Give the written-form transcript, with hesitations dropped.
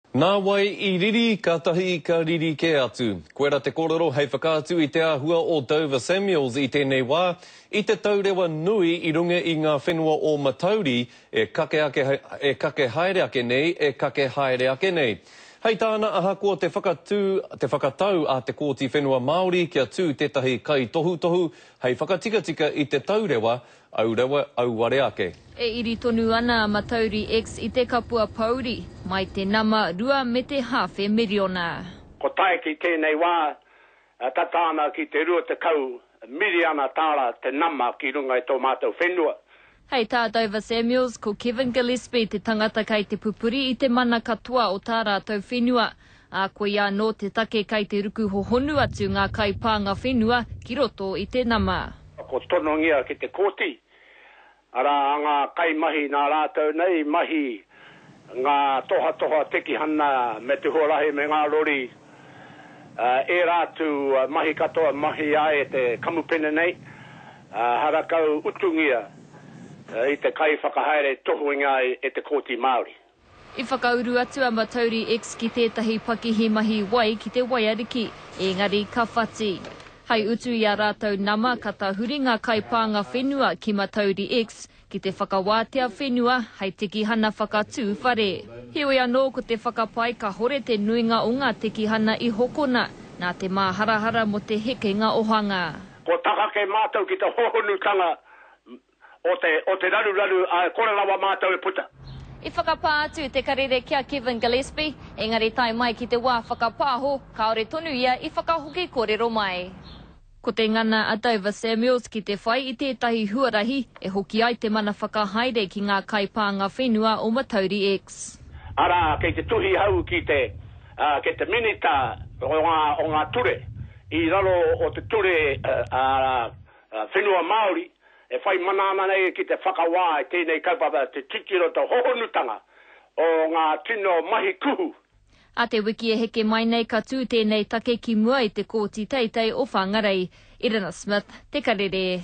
Nā wai i riri, kātahi ka riri kē atu. Koira te kōrero hei whakaatu i te āhua o Dover Samuels i tēnei wā, i te taurewa nui i runga i ngā whenua o Matauri e kake ake, e kake haere ake nei, e kake haere ake nei. Hei tāna ahakoa te whakatū, te whakatau a te Kōti Whenua Māori kia tū tētahi kaitohutohu hei whakatikatika i te taurewa, Aurewa, auare ake. E iri tonu ana a Matauri X i te kapua pouri, mai te nama rua me te hāwhe miriona. Ko tae ki tēnei wā, tata ana ki te 20 miriana tāra te nama ki runga i tō mātou whenua. Hei tā Dover Samuels, ko Kevin Gillespie te tangata kei te pupuri i te mana katoa o tā rātou whenua, ā, koia anō te take kei te ruku hohonu atu ngā kaipānga whenua ki roto i te nama. Ko tonongia ki te kōti, arā, a ngā kaimahi nā rātou nei i mahi ngā tohatoha tekihana me te huarahi me ngā rori, ērā atu mahi katoa mahi ai e te kamupene nei, harakau utungia i te kaiwhakahaere tohungia ai e te Kōti Māori. I whakauru atu a Matauri X ki tētahi pakihi mahi wai ki te waiariki, ēngari ka whati. Hai utu i ā rātou nama ka tahuri ngā kaipānga whenua ki Matauri X ki te whakawātea whenua hai tekihana whakatū whare. Heoi anō ko te whakapae kahore te nuinga o ngā tekihana i hokona nā te māharahara mō te hekenga ohanga. Kua takake mātou ki te hohonutanga o te, o te raruraru, ā, e kore rawa mātou e puta. I whakapā atu te karere ki a Kevin Gillespie, engari tae mai ki te wā whakapāho, kāore tonu ia i whakahoki kōrero mai. Ko te ngana a Dover Samuels ki te whai i tētahi huarahi e hoki ai te mana whakahaere ki ngā kaipānga whenua o Matauri X. Arā, kei te tuhi hau ki te, ā, ki te Minita o ngā, o ngā ture, i raro o te ture, ā, Whenua Māori, e whai mana ana nei ki te whakawā i tēnei kaupapa te titiro te hohonutanga o ngā tino mahi kuhu. A te wiki e heke mai nei ka tū tēnei take ki mua i te Kōti Teitei o Whangarei. Irina Smith, Te Karere.